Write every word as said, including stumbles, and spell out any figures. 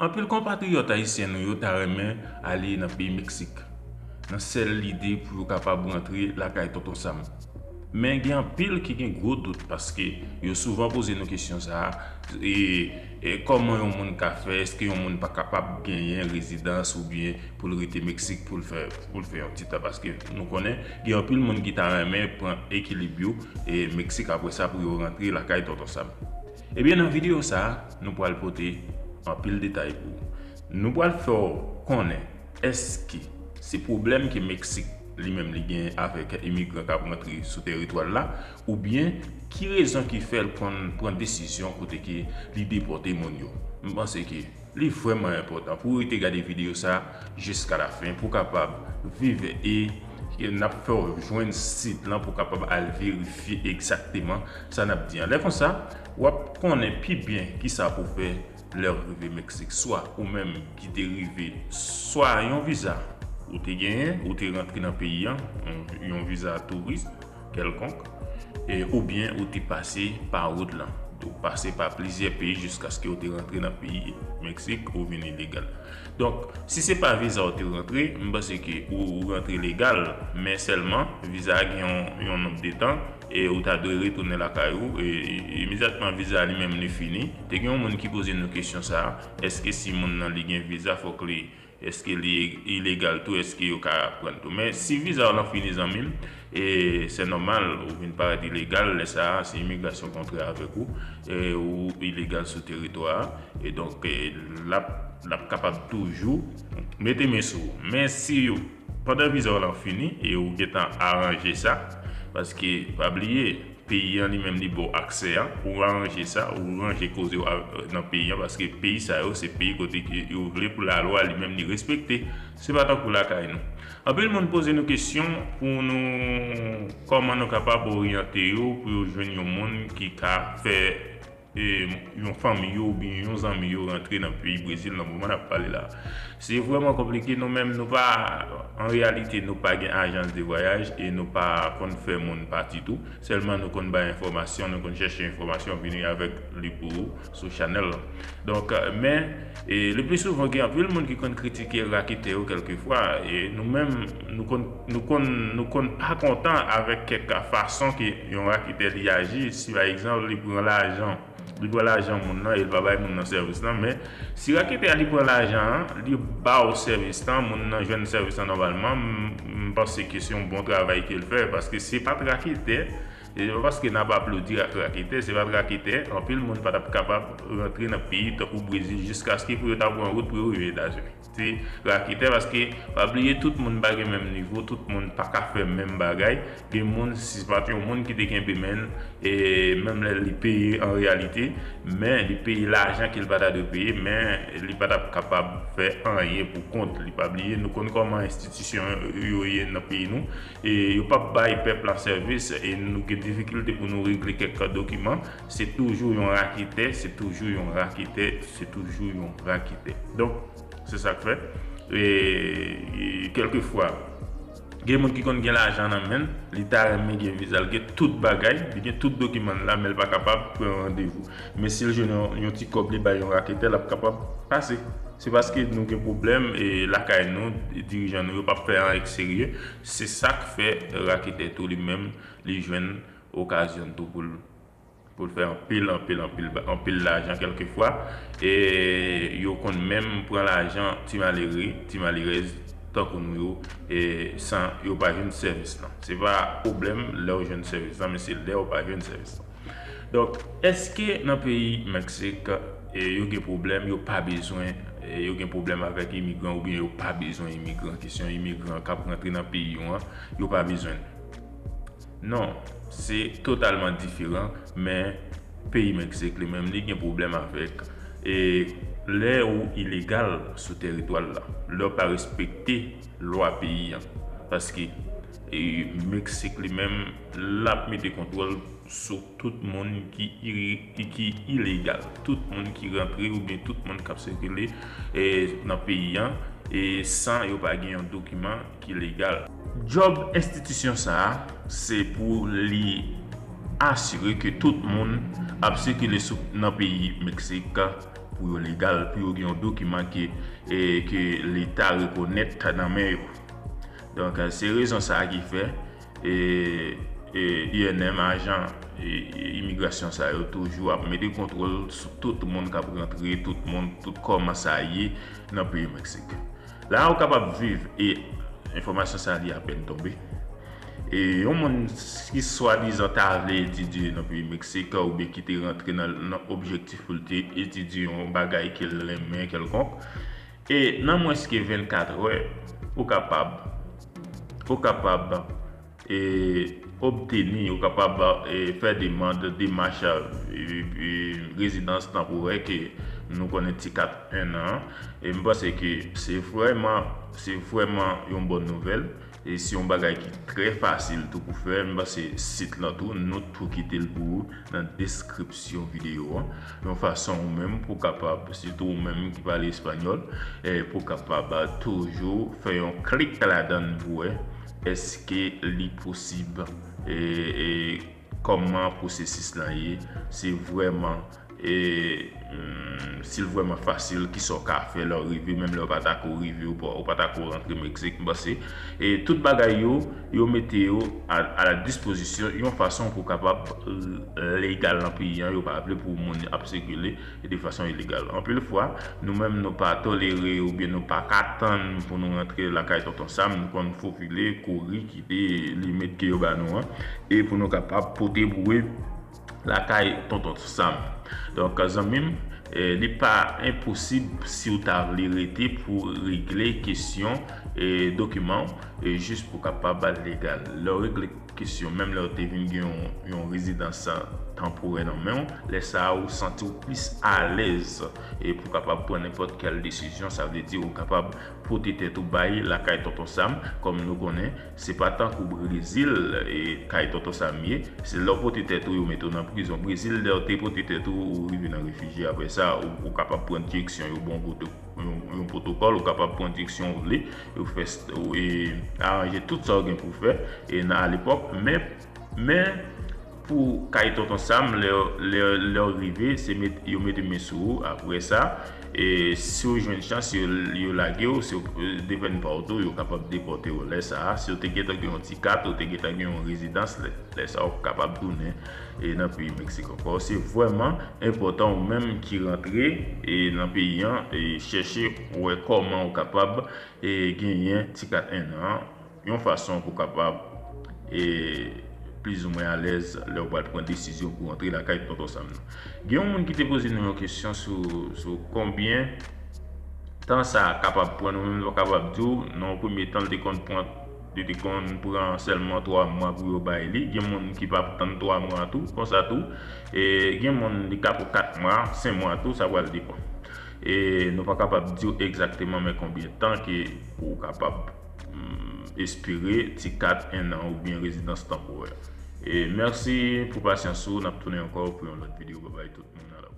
Anpil konpatriyòt ayisyen nou yo ta renmen ale nan peyi Meksik, nan sèl lide pou yo kapab rantre lakay Tonton Sam. Men gen anpil ki gen gwo dout, paske yo souvan poze nou kesyon sa a, e, e kòman yon moun ka fè, èske yon moun pa kapab genyen rezidans oubyen pou l rete Meksik pou l fè, pou l fè yon ti tan, paske nou konnen gen anpil moun ki ta renmen pran ekilib yo e Meksik, apre sa pou yo rantre lakay Tonton Sam. Ebyen, nan videyo sa a, nou pral pote anpil detay pou ou. Nou pral fè w konnen èske se pwoblèm ke Meksik li menm li gen avèk imigran k ap rantre sou teritwa l la, oubyen ki rezon ki fè l konn pran desizyon kote ke li depòte moun yo. M panse ke li vrèman enpòtan pou w rete gade videyo sa a jiska lafen, pou w kapab viv e n ap fè w jwenn sit lan pou w kapab al verifye egzakteman sa n ap di an. Lè konsa, w ap konnen pi byen kisa pou w fè lè w rive Meksik, swa ou menm ki te rive, swa yon viza ou te genyen, ou te rantre nan peyi an, yon, yon viza touris kèlkonk, e, oubyen ou te pase pa wout lan. Ou pase pa plizyè peyi jiskaske ou te rantre nan peyi Meksik, ou vin ilegal. Donk, si se pa viza ou te rantre, m panse ke ou, ou rantre legal, men sèlman viza a gen yon, yon nonb de tan, e ou ta dwe retounen lakay ou, e, e imedyatman viza a li menm li fini. Te gen yon moun ki poze nou kesyon sa a, èske si moun nan li gen viza, fòk li, èske li ilegal tou, èske yo ka pran l tou? Men si viza w lan fini, zanmi m, e se nòmal, ou vin parèt ilegal, lè sa a, si imigrasyon kontrè avèk ou, e ou ilegal sou teritwa a, e donk, e l ap, l ap kapab toujou mete men sou ou. Men si yo, pandan viza w lan fini, e ou gentan aranje sa, paske pa bliye, peyi an li menm li ba w aksè a, ou aranje sa, ou ranje koze w a, nan peyi an, paske peyi sa yo se peyi kote ke yo vle pou lalwa li menm li respekte. Se pa tankou lakay nou. Anpil moun poze nou kesyon pou nou, kòman nou kapab oryante yo pou yo jwenn yon moun ki ka fè, e, yon fanmi yo oubyen yon zanmi yo rantre nan peyi Brezil nan moman n ap pale la. Se vrèman konplike, nou menm nou pa, an reyalite nou pa gen ajans de vwayaj e nou pa konn fè moun pati tou. Sèlman nou konn bay enfòmasyon, nou konn chèche enfòmasyon, vini avèk li pou ou sou chanèl lan. Donk, men, e le pli souvan gen anpil moun ki konn kritike raketè yo kèlkefwa, e nou menm nou konn, nou konn, nou konn pa kontan avèk kèk fason ke yon raketè li aji. Si pa egzanp li pran lajan, li pran lajan moun nan e li pa bay moun nan sèvis lan, men si raketè a li pran lajan an, li ba w sèvis lan, moun nan jwenn sèvis lan nòmalman, m, m panse ke se yon bon travay ke l fè, paske se pa t raketè, e se pa paske n ap aplodi ak raketè, se pa t raketè, anpil moun pa t ap kapab rantre nan peyi tankou Brezil jiskaske pou yo ta pran wout pou yo rive Etazini. Se raketè, paske pa bliye tout moun pa gen menm nivo, tout moun pa ka fè menm bagay. Gen moun, si se pa t yon moun ki te kenbe men l, e menm lè li peye an reyalite, men li peye lajan ke l pa ta dwe peye, men li pa t ap kapab fè anyen pou kont li. Pa bliye, nou konn kòman enstitisyon yo ye nan peyi nou, e yo p ap bay pèp la sèvis, e nou gen difikilte pou nou regle kèk dokiman. Se toujou yon raketè, se toujou yon raketè, se toujou yon raketè. Donk, se sa k fè, e, e, kèlkefwa, gen moun ki konn gen lajan nan men l, li ta renmen gen viza, l gen tout bagay, li gen tout dokiman l la, men l pa kapab pran randevou. Men si l jwenn yon, yon ti kòb, li bay yon raketè, l ap kapab pase. Se paske nou gen pwoblèm, e, lakay nou, dirijan nou yo p ap fè anyen k serye. Se sa k fè raketè tou li menm, li jwenn okazyon tou pou l, pou l fè anpil, anpil, anpil, anpil lajan kèlkefwa. E yo konn menm pran lajan ti malere, ti malerèz tankou nou yo, e san yo pa jwenn sèvis lan. Se pa pwoblèm lè w jwenn sèvis lan, men se lè w pa jwenn sèvis lan. Donk, èske nan peyi Meksik, e, yo gen pwoblèm, yo pa bezwen, e, yo gen pwoblèm avèk imigran oubyen yo pa bezwen imigran, kesyon imigran k ap rantre nan peyi yo an, yo pa bezwen l? Non, se totalman diferan, men peyi Meksik li menm, li gen pwoblèm avèk, e, lè ou ilegal sou teritwa l la, lè w pa respekte lwa peyi an. Paske, e, Meksik li menm, l ap mete kontwòl sou tout moun ki iri-, ki, ki ilegal, tout moun ki rantre oubyen tout moun k ap sikile, e, nan peyi an, e san yo pa gen yon dokiman ki legal. Djòb enstitisyon sa a, se pou li asire ke tout moun ap sikile sou, nan peyi Meksik pou pou yo legal, pou yo gen yon dokiman ke, e, ke Leta rekonèt nan men yo. Donk, se rezon sa a ki fè, e, e, I N M, ajan, e, e, imigrasyon sa yo toujou ap mete kontwòl sou tout moun k ap rantre, tout moun, tout kòman sa ye nan peyi Meksik. La, ou kapab viv, e enfòmasyon sa a li apèn tonbe. E yon moun ki swadizan ta vle etidye nan peyi Meksik, oubyen ki te rantre nan, nan objektif pou l te etidye yon bagay ke l renmen kèlkonk, e nan mwens ke vennkat è, ou kapab, ou kapab, e, obteni, ou kapab, e, fè demann, demach, e, e, rezidans tanporè ke nou konnen ti kat en an. E m panse ke se vrèman, se vrèman yon bòn nouvèl. E se yon bagay ki trè fasil tou pou fè. M panse sit lan tou, nou tou kite l pou ou nan deskripsyon videyo an. Yon fason ou menm pou kapab, sitou ou menm ki pale espanyòl, e pou kapab toujou fè yon klik ladann pou wè èske li posib, e, e kòman pwosesis lan ye, se vrèman, e, mm, si l vrèman fasil, kisa w ka fè lè w rive, menm lè w pa ta ko rive, ou pa, ou pa ta ko rantre Meksik, m panse. E tout bagay yo, yo mete yo a, a la dispozisyon, yon fason pou w kapab, e, legal nan peyi an, yo pa vle pou moun ap sikile, e de fason ilegal. Anpil fwa, nou menm nou pa tolere oubyen nou pa ka tann pou nou rantre lakay Tonton Sam, nou konn fofile, kouri, kite limit ke yo ba nou an, e pou nou kapab pote boure lakay Tonton Sam. Donk, zanmi m, e, li pa enposib si w ta vle rete pou regle kesyon, e, dokiman w, e, jis pou kapab legal. Lè w regle kesyon, menm lè w te vin gen yon, yon rezidans tanporè nan men w, lè sa a ou santi w plis alèz, e pou kapab pran nenpòt kèl desizyon, sa vle di ou kapab pote tèt ou bay lakay Tonton Sam, kòm nou konnen, se pa tankou Brezil, e, kay Tonton Sam ye, se lè w pote tèt ou, yo mete w nan prizon. Brezil, lè w te pote tèt ou, ou rive nan refijye, apre sa, ou, ou kapab pran direksyon, yo ba w yon, yon pwotokòl, ou kapab pran direksyon ou vle, yo fè, e, aranje tout sa w gen pou fè, e nan alepòk, men, men, pou kay Tonton Sam, lè, lè, lè w rive, se met, yo mete men sou ou. Apre sa, e, si w jwenn chans, yo, yo lage w, si w, e, depann pa w tou, yo kapab depòte w. Lè sa a, si w te gentan gen yon ti kat, ou te gentan gen yon rezidans, lè, lè sa a, ou kapab tounen, e, nan peyi Meksik ankò. Se vrèman enpòtan ou menm ki rantre, e, nan peyi an, e, chèche wè kòman ou kapab, e, genyen ti kat en an, yon fason pou kapab, e, plizoumwen alèz lè w pral pran desizyon pou rantre lakay Tonton Sam nan. Gen yon moun ki te poze nou yon kesyon sou, sou konbyen tan sa kapab pran. Nou menm nou pa kapab di w, nan yon premye tan, li te konn pran, li te konn pran sèlman twa mwa pou yo bay li. Gen moun ki pa tann twa mwa tou, konsa tou. E gen moun li ka pran kat mwa, senk mwa tou, sa pral depann. E nou pa kapab di w egzakteman men konbyen tan ke ou kapab, mm, espere ti kat en an oubyen rezidans tanporè. E mèsi pou pasyans ou, n ap tounen ankò pou yon lòt videyo. Babay tout moun, alò.